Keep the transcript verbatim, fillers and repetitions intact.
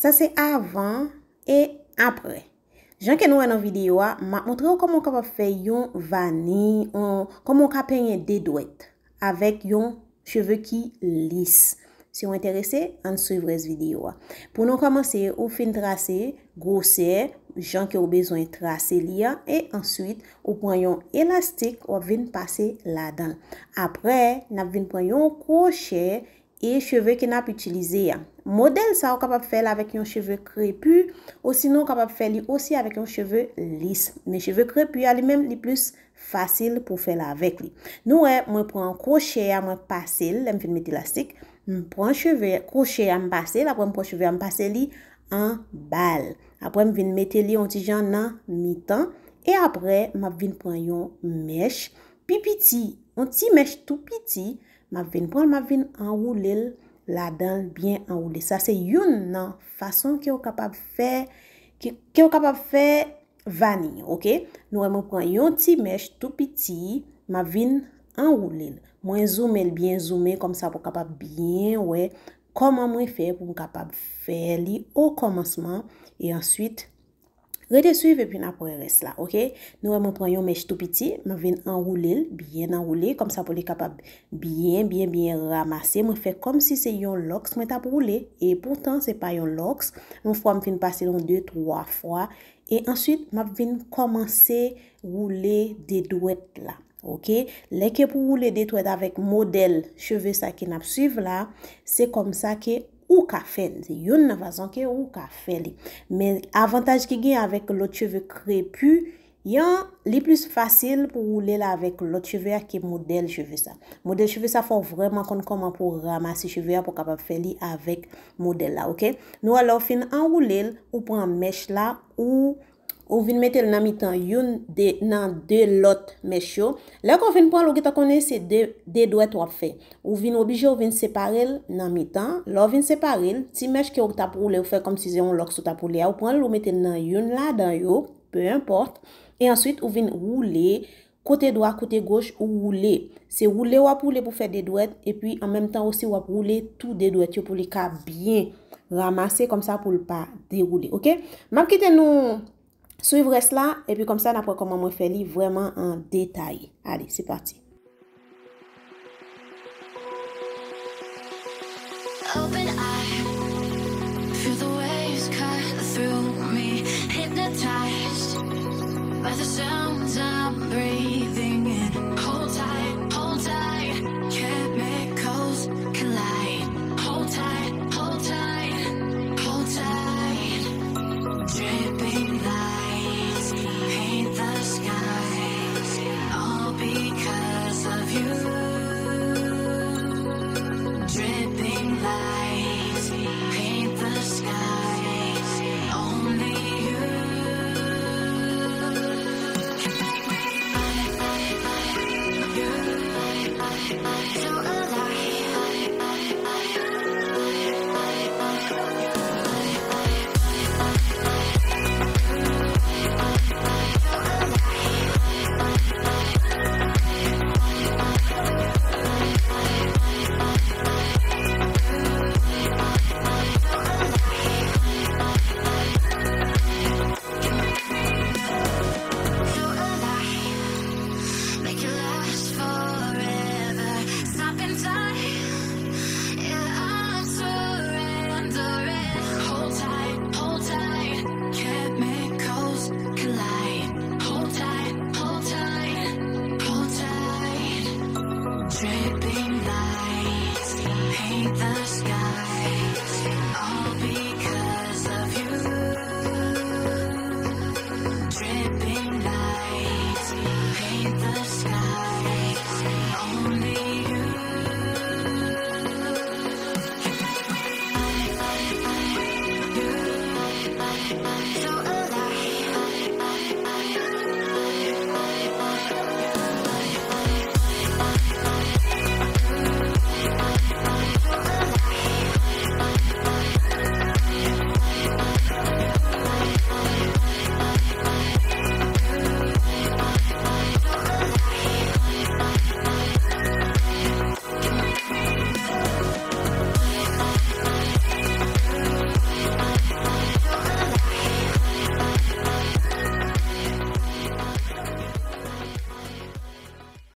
Sa se avan e apre. Jan ke nou wè nan videyo a, m ap montre w kòman w kapab fè yon vaniy, yon, kòman w ka penyen de dwèt avèk yon cheve ki lis. Si w enterese, ann swiv rès videyo a. Pou nou kòmanse, ou fin trase gwosè, jan ke w bezwen trase li a, e answit, ou pran yon elastik, w ap vin pase ladan l. Apre, n ap vin pran yon kwochè e cheve ke n ap itilize a. Modèl sa, ou kapab fè l avèk yon cheve krepi, osinon ou kapab fè li osi avèk yon cheve lis. Men cheve krepi a, li menm, li plis fasil pou fè l avèk li. Nou wè, mwen pran kwochè a, mwen pase l, lè m fin mete elastik, m pran cheve, kwochè a, m pase l, apre m pran cheve a, m pase li anba l. Apre, m vin mete li yon ti jan nan mitan, e apre, m ap vin pran yon mèch pi piti, yon ti mèch tou piti, m ap vin pran l, m ap vin anwoule l ladan l, byen anwoule. Sa se youn nan fason ke w kapab fè, ke, ke w kapab fè vaniy, oke? Nou wè mwen pran yon ti mèch tou piti, m ap vin anwoule l. Mwen zoume l byen zoume, kòmsa pou w kapab byen wè kòman mwen fè pou m kapab fè li o kòmansman, e answit, rete swiv epi n ap wè rès la, oke? Nou wè mwen pran yon mèch tou piti, mwen vin anwoule l, byen anwoule, kòmsa pou li kapab byen, byen, byen ramase. Mwen fè kòmsi se yon lòks mwen t ap woule, e poutan se pa yon lòks. Yon fwa m fin pase l yon de, twa fwa, e answit m ap vin kòmanse woule de dwèt la. Oke? Lè ke pou woule de dwèt avèk modèl cheve sa ke n ap swiv la, se kòmsa ke ou ka fè l. Se youn nan fason ke ou ka fè li. Men avantaj ki gen avèk lòt cheve krepi, yon, li plis fasil pou woule l avèk lòt cheve a ke modèl cheve sa. Modèl cheve sa fò w vrèman konn kòman pou w ramase cheve a pou w kapab fè li avèk modèl la, oke? Nou wè lè w fin anwoule l, ou pran mèch la, ou ou vin mete l nan mitan youn de, nan de lòt mèch yo. Lè ke w fin pran l, ou gentan konnen se de, de dwèt w ap fè. Ou vin oblije, ou vin separe l nan mitan. Lè w vin separe l, ti mèch ke w t ap woule, ou fè kòmsi se yon lòks ou t ap woule a, ou pran l, ou mete l nan youn ladan yo, peu importe. E answit, ou vin woule kote dwa, kote goch, ou woule. Se woule w ap woule pou fè de dwèt, epi an menm tan osi w ap woule tou de dwèt yo pou li ka byen ramase kòmsa pou l pa dewoule, oke? M ap kite nou swiv rès la, epi kòmsa n ap wè kòman mwen fè li vrèman an detay. Ale, se pati. Open eye, feel the waves cut through me. Hypnotized by the sounds I'm breathing.